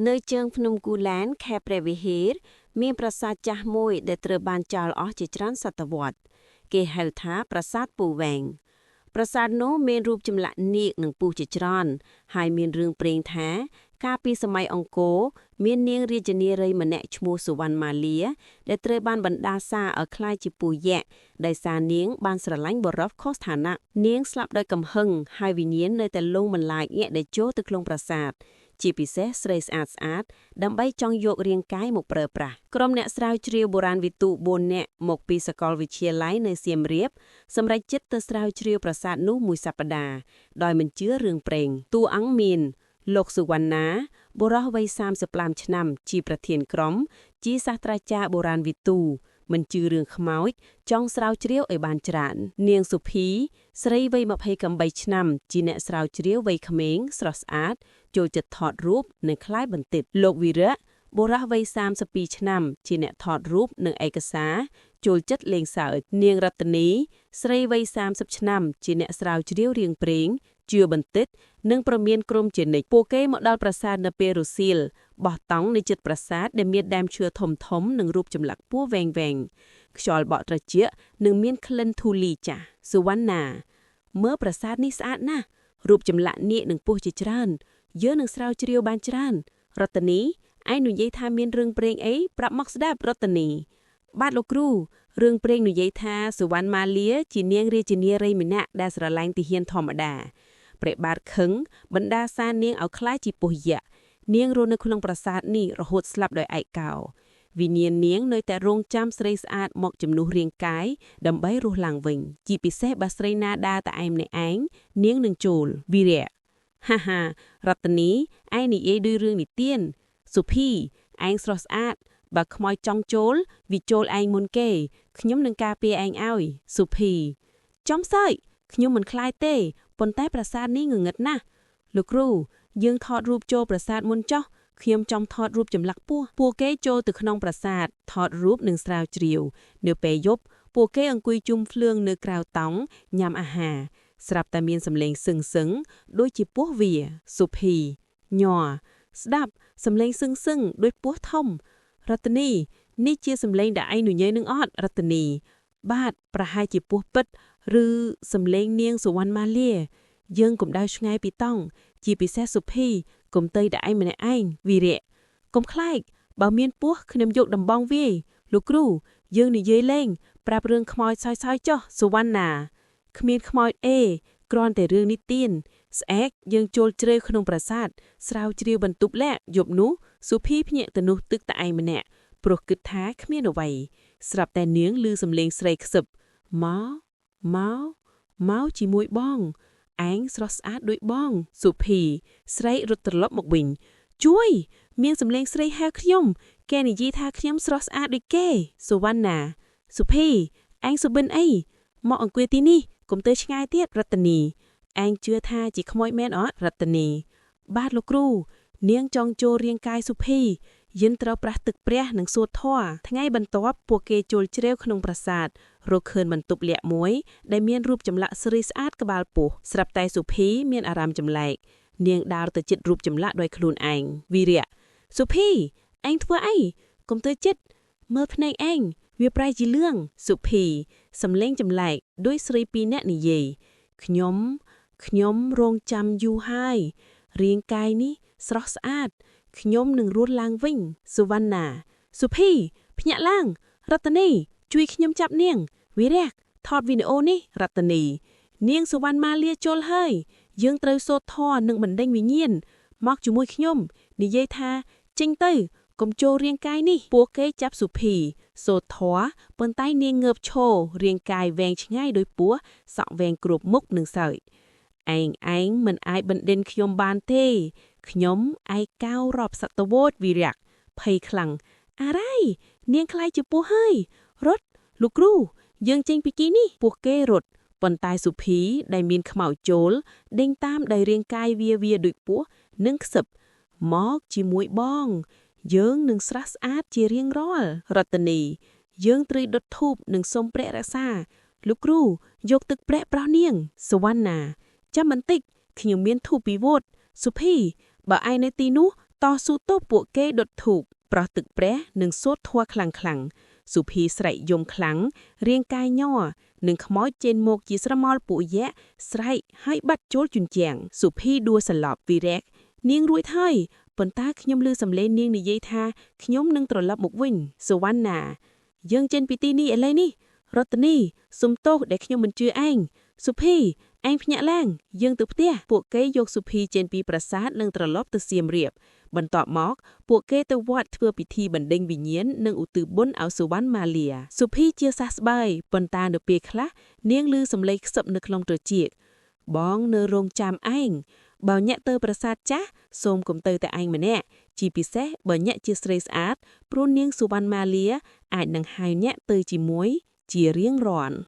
នៅជើងភ្នំគូលែនខេត្តព្រះវិហារមានប្រាសាទចាស់មួយដែលត្រូវបានចោលអស់ជាច្រើនសតវត្សគេហៅថាប្រាសាទពូវែងប្រាសាទនោះមានរូបចម្លាក់នាគនិងពស់ជាច្រើនហើយមានរឿងព្រេងថាកាលពីសម័យអង្គរមាននាងរាជនារីម្នាក់ឈ្មោះសុវណ្ណមាលាដែលត្រូវបានបណ្ដាសាឲ្យក្លាយជាពស់យក្សដោយសារនាងបានស្រឡាញ់បុរសខុសឋានៈនាងស្លាប់ដោយកំហឹងហើយវិញ្ញាណនៅតែលងបន្លាចញាក់ដែលចូលទៅក្នុងប្រាសាទជាពិសេសស្រីស្អាតស្អាតដើម្បីចង់យករាងកាយមកប្រើប្រាស់ក្រុមអ្នកស្រាវជ្រាវបុរាណវិទូ4នាក់មកពីសាកលវិទ្យាល័យនៅសៀមរាបសម្រេចចិត្តទៅស្រាវជ្រាវប្រាសាទនោះមួយសប្តាហ៍ដោយមិនជឿរឿងព្រេងតួអង្គមានលោកសុវណ្ណាបុរសវ័យ35ឆ្នាំជាប្រធានក្រុមជាសាស្ត្រាចារ្យបុរាណវិទូមិនជឿរឿងខ្មោចចង់ស្រាវជ្រាវឲ្យបានច្រើននាងសុភីស្រីវ័យ28ឆ្នាំជាអ្នកស្រាវជ្រាវវ័យក្មេងស្រស់ស្អាតចូលចិត្តថតរូបនិងក្លាយបន្ទិតលោកវីរៈបុរសវ័យ32ឆ្នាំជាអ្នកថតរូបនិងឯកសារចូលចិត្តលេងសើចនាងរតនីស្រីវ័យ30ឆ្នាំជាអ្នកស្រាវជ្រាវរៀងព្រេងជឿបន្តិចនិងប្រមានក្រុមជានិច្ចពួកគេមកដល់ប្រាសាទនៅពេលរសៀលបោះតង់នៅជិតប្រាសាទដែលមានដើមឈើធំធំនិងរូបចម្លាក់ពស់វែងវែងខ្យល់បក់ត្រជាក់និងមានក្លិនធូលីចាស់សុវណ្ណាមើលប្រាសាទនេះស្អាតណាស់រូបចម្លាក់នាគនិងពស់ជាច្រើនយើងនឹងស្រាវជ្រាវបានច្រើនរតនីឯងនិយាយថាមានរឿងព្រេងអីប្រាប់មកស្ដាប់រតនីបាទលោកគ្រូរឿងព្រេងនិយាយថាសុវណ្ណមាលាជានាងរាជនារីម្នាក់ដែលស្រឡាញ់ទាហានធម្មតាព្រះបាទខឹងបណ្ដាសានាងឲ្យក្លាយជាពស់យក្សនាងរស់នៅក្នុងប្រាសាទនេះរហូតស្លាប់ដោយឯកោវិញ្ញាណនាងនៅតែរងចាំស្រីស្អាតមកជំនួសរាងកាយដើម្បីរស់ឡើងវិញជាពិសេសបើស្រីណាដើរតែឯម្នាក់ឯងនាងនឹងចូលវីរៈហាហារតនីឯងនិយាយដូចរឿងនិទានសុភីឯងស្រស់ស្អាតបើខ្មោចចង់ចូលវាចូលឯងមុនគេខ្ញុំនឹងការពារឯងឲ្យសុភីចំសើចខ្ញុំមិនខ្លាចទេប៉ុន្តែប្រាសាទនេះងងឹតណាស់លោកគ្រូយើងថតរូបចូលប្រាសាទមុនចុះខ្ញុំចង់ថតរូបចម្លាក់ពស់ពួកគេចូលទៅក្នុងប្រាសាទថតរូបនិងស្រាវជ្រាវនៅពេលយប់ពួកគេអង្គុយជុំភ្លើងនៅក្រៅតង់ញ៉ាំអាហារស្រាប់តែមានសម្លេងសឹងសឹងដូចជាពស់វាសុភីញ័រស្ដាប់សម្លេងសឹងសឹងដូចពស់ធំរតនីនេះជាសម្លេងដែលឯងនិយាយនឹងអត់រតនីបាទប្រហែលជាពស់ពិតឬសម្លេងនាងសុវណ្ណមាលាយើងកុំដើរឆ្ងាយពីតង់ជាពិសេសសុភីកុំទៅតែឯងម្នាក់ឯងវីរៈកុំខ្លាចបើមានពស់ខ្ញុំយកដំបងវាយលោកគ្រូយើងនិយាយលេងប្រាប់រឿងខ្មោចសើចៗចុះសុវណ្ណាគ្មានខ្មោចអេគ្រាន់តែរឿងនិទានស្អែកយើងចូលជ្រៅក្នុងប្រាសាទស្រាវជ្រាវបន្ទប់លាក់យប់នោះសុភីភ្ញាក់ទៅនោះទឹកតែឯងម្នាក់ព្រោះគិតថាគ្មានអ្វីស្រាប់តែនាងឮសំឡេងស្រីខ្សឹបមកមកមកជាមួយបងឯងស្រស់ស្អាតដូចបងសុភីស្រីរត់ត្រឡប់មកវិញជួយមានសម្លេងស្រីហៅខ្ញុំគេនិយាយថាខ្ញុំស្រស់ស្អាតដូចគេសុវណ្ណាសុភីឯងសុបិនអីមកអង្គុយទីនេះកុំទៅឆ្ងាយទៀតរតនីឯងជឿថាជាខ្មោចមែនអត់រតនីបាទលោកគ្រូនាងចង់ចូលរាងកាយសុភីយិនត្រូវប្រាស់ទឹកព្រះនិងសួតធម៌ថ្ងៃបន្ទាប់ពួកគេចូលជ្រាវក្នុងប្រាសាទរកឃើញបន្ទប់លាក់មួយដែលមានរូបចម្លាក់ស្រីស្អាតក្បាលពស់ស្រាប់តែសុភីមានអារម្មណ៍ចម្លែកនាងដើរទៅជិតរូបចម្លាក់ដោយខ្លួនឯងវីរៈសុភីឯងធ្វើអីកុំទៅជិតមើលភ្នែកឯងវាប្រែជាលឿងសុភីសំឡេងចម្លែកដោយស្រីពីរនាក់និយាយខ្ញុំខ្ញុំរងចាំយូរហើយរាងកាយនេះស្រស់ស្អាតខ្ញុំនឹងរស់ឡើងវិញសុវណ្ណាសុភីភ្ញាក់ឡើងរតនីជួយខ្ញុំចាប់នាងវីរៈថតវីដេអូនេះរតនីនាងសុវណ្ណមាលាចូលហើយយើងត្រូវសូត្រធម៌និងបណ្ដេញវិញ្ញាណមកជាមួយខ្ញុំនិយាយថាចេញទៅកុំចូលរាងកាយនេះពួកគេចាប់សុភីសូត្រធម៌ប៉ុន្តែនាងងើបឈររាងកាយវែងឆ្ងាយដោយពស់សក់វែងគ្រប់មុខនឹងសើចឯងឯងមិនអាចបណ្ដេញខ្ញុំបានទេខ្ញុំឯកោរាប់សតវត្សវីរៈភ័យខ្លាំងអារ៉ៃនាងខ្លាយជាពស់ហើយរត់លោកគ្រូយើងចេញពីទីនេះពួកគេរត់ប៉ុន្តែសុភីដែលមានខ្មោចចូលដេញតាមដោយរាងកាយវាវាដូចពស់និងខ្សឹបមកជាមួយបងយើងនឹងស្រស់ស្អាតជារៀងរាល់រតនីយើងត្រូវដុតធូបនិងសុំព្រះរក្សាលោកគ្រូយកទឹកព្រះប្រោះនាងសុវណ្ណាចាំបន្តិចខ្ញុំមានធូបពីវត្តសុភីបើឯងនៅទីនោះ តស៊ូទោសពួកគេដុតធូបប្រោះទឹកព្រះនិងសូត្រធម៌ខ្លាំងៗសុភីស្រែកយំខ្លាំងរាងកាយញ័រនិងខ្មោចចេញមកជាស្រមោលពួកយៈស្រែកហើយបាត់ចូលជញ្ជាំងសុភីដួលសន្លប់វីរៈនាងរួចហើយប៉ុន្តែខ្ញុំឮសំឡេងនាងនិយាយថាខ្ញុំនឹងត្រឡប់មកវិញសុវណ្ណាយើងចេញពីទីនេះឥឡូវនេះរតនីសុំទោសដែលខ្ញុំមិនជឿឯងសុភីឯងភ្ញាក់ឡើងយើងទៅផ្ទះពួកគេយកសុភីចេញពីប្រាសាទនិងត្រឡប់ទៅសៀមរាបបន្ទាប់មកពួកគេទៅវត្តធ្វើពិធីបណ្ដេញវិញ្ញាណនិងឧទ្ទិសបុណ្យឲ្យសុវណ្ណម៉ាលាសុភីជាសះស្បើយប៉ុន្តែនៅពេលខ្លះនាងឮសំឡេងខ្សឹបនៅក្នុងត្រចៀកបងនៅរងចាំឯងបើញាក់ទៅប្រាសាទចាស់សូមកុំទៅតែឯងម្នាក់ជាពិសេសបើញាក់ជាស្រីស្អាតព្រោះនាងសុវណ្ណម៉ាលាអាចនឹងហៅញាក់ទៅជាមួយជារៀងរាល់។